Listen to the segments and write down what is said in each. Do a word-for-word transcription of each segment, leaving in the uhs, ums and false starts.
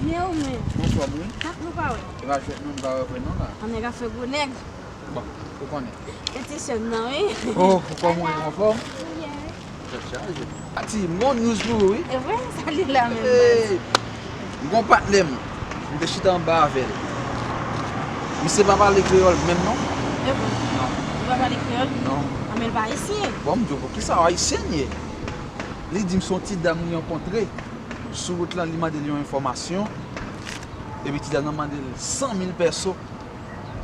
Byen ou menm? Anfòm wi. Tank nou pa wè. E pa jwèt non, nou pa wè vre non la. An nèg afè gwo nèg. Bon, ou konnen. E ti sè m nan wi. Oh, ou kòman ou ye, anfòm? Tèt chaje. Pati, m gon news pou ou wi. E vre? Sa li la menm baz. M gon patnè m. M te chita anba avè l. Misye pa pale kreyòl menm non. E vre? Non. Li pa pale kreyòl? Non. Anben l pa ayisyen. Bon, m di w poukisa w ayisyen l ye. Li di m se yon ti dam li rankontre sou wout lan, li mande l yon enfòmasyon. Epi ti dam nan mande l san mil pèso.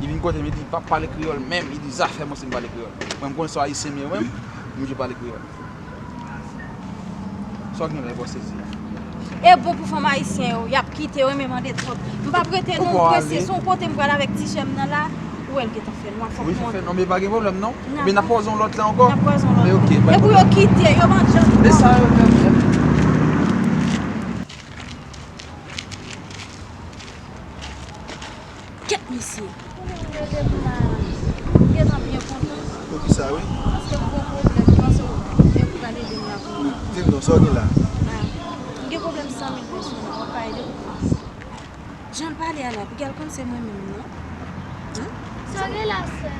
Li vin kote m, li di li p ap pale kreyòl menm, li di zafè mwen se m pale kreyòl. Mwen m konnen se yon ayisyen m ye menm, m oblije pale kreyòl. Sa w gen la, e bò sezi a. E bon pou fanm ayisyen yo, y ap kite yo, renmen mande twòp. M p ap rete non, m prese, se yon kote m pral avèk ti sè m nan la, ou wè l gentan fè nwa, fòk mwen. Wi, fè nwa, men pa gen pwoblèm non. Ebyen n ap kwaze yon lòt lè ankò. N ap kwaze yon lòt lè. Men oke, e pou yo kite, yo mande. E sa yo menm. Kèt mesye. Konnen w rele m la, m gentan byen kontan. Poukisa wi? Paske m gon pwoblèm, m panse w te pral ede m la kounye a. Di m non, sa w gen la? Ah, m gen pwoblèm san mil pèso la, w ap ka ede m? Jan l pale a la, piga l konn se mwen menm non. Sa w gen la sè?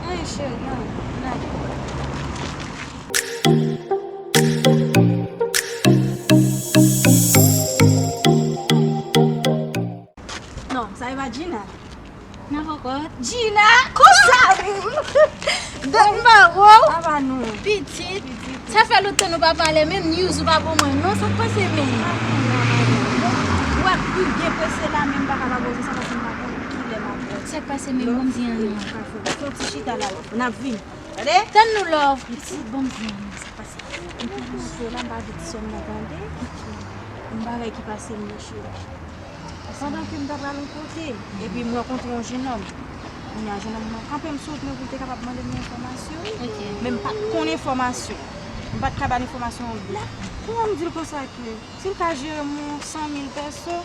Anyen cheri, anyen. N ale. Non, sa e pa Gina. Nan poko. Gina, konsa menm. Dòk maro. Apa nou? Pitit. Sa fè lontan nou pa pale menm, news ou pa ban mwen non, sa k pase menm? Ou wè m byen prese la, men m pa ka pa poze sa paske m pa konn kilè m ap wè. Sa k pase menm, bon m di anyen. Fè yon ti chita la, n ap vini. Tande? Tann nou love. Pitit, bon m di anyen, sa k pase? M te monte la, m pa vle ti sè m nan tande. M bagay ki pase m nan cheri. Pandan ke m t ap al yon kote, epi m rankontre yon jennòm. Kounye a, jennòm nan kanpe m sou wout mwen pou l te kapab mande m yon enfòmasyon. Men m pa t konn enfòmasyon. M pa t ka ba l enfòmasyon an byen. Kounye a, m di l konsa ke si l ka jere m yon san mil pèso.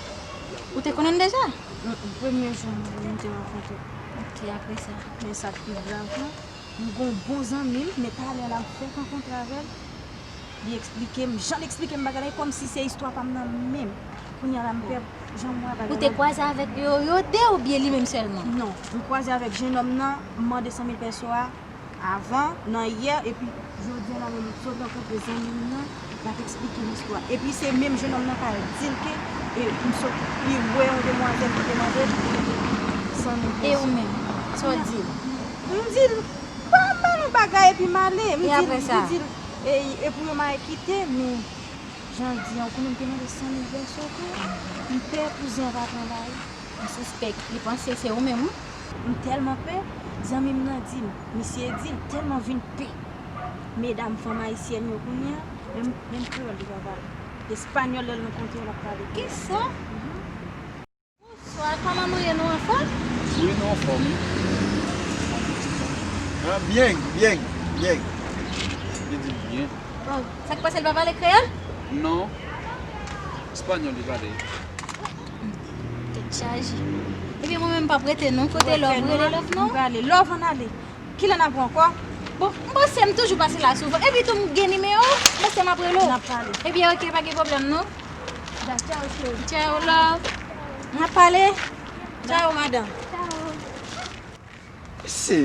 Ou te konnen l deja? Mm, mm, premye jou m te rankontre l. Ok, apre sa? Men sa k pi grav lan, m gon bon zanmi m, men talè la m fèk rankontre avè l. Li eksplike m, jan l eksplike m bagay la, e kòmsi se istwa pa m nan menm. Kounye a la m pè jan m wè bagay la. Ou te kwaze avèk yo, yo de oubyen li menm sèlman? Non, m kwaze avèk jennòm nan, m mande san mil pèso a avan, nan yè, epi jodi a la menm m sot rankontre zanmi m nan, l ap eksplike m istwa. Epi se menm jennòm nan k al di l ke, e, m sot li wè yon demwazèl ki te mande l san mil pèso. E ou menm, sa w di l? M di l, ban m ba nou bagay epi m ale. M di l, m di l, e, e pou yo mare kite, men jan l di an, ou konnen m te mande san mil pèso tou. M pè kouzen an pa pran ba yo. M sispèk, li panse se ou menm wi. M tèlman pè, zanmi m nan di m, misye di l tèlman vin pè. Medam fanm ayisyèn yo kounye a, menm, menm kreyòl li pa pale. Espanyòl lè l rankontre yo l ap pale. Kisa? Mhm. Bonswa, kòman nou ye, nou anfòm? Wi, nou anfòm. Ah, byen, byen, byen. Li di byen. Bon, sa k pase, l pa pale kreyòl? Non. Espanyòl li pale. Tèt chaje. Ebyen, mwen menm m p ap rete non. Kote love, rele love non. M prale. Love, ann ale. Kilè n ap wè ankò? Bon, m panse m toujou pase la souvan. Epi tou m gen nimewo w, m panse m ap rele w. N ap pale. Ebyen, ok, pa gen pwoblèm non. Tchao, cheri. Tchao, love. N ap pale. Tchao, madanm. Tchao. Se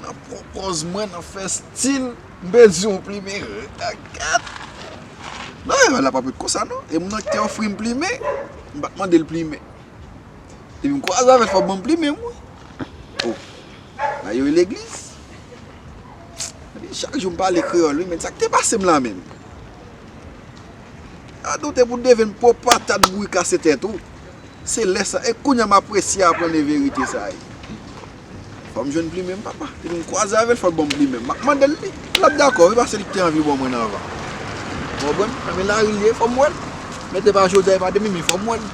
nan pran pòz mwen, nan fè stil, m bezwen yon plimen. Gad. Non, e la pa pou konsa non. E moun nan ki te ofri m plimen, m pa t mande l plimen. Depi m kwaze avè l, fò l ban m plimen m wi. Oh. Bagay yo legliz. Epi chak jou m pale kreyòl wi, men sa k te pase m la menm? A doute pou devèn pwòp patat bouri kase tèt ou. Se lè sa, e kounye a m apresye aprann e verite sa ye. Fò m jwenn plimen m, papa. Depi m kwaze avè l, fò l ban m plimen m. M ap mande l li. L ap dakò wi, paske li ki te anvi ban mwen nan anvan. Ou konprann? Nan men lari l ye, fò m wè l. Men te pa jodi a, e pa demen, men fò m wè l.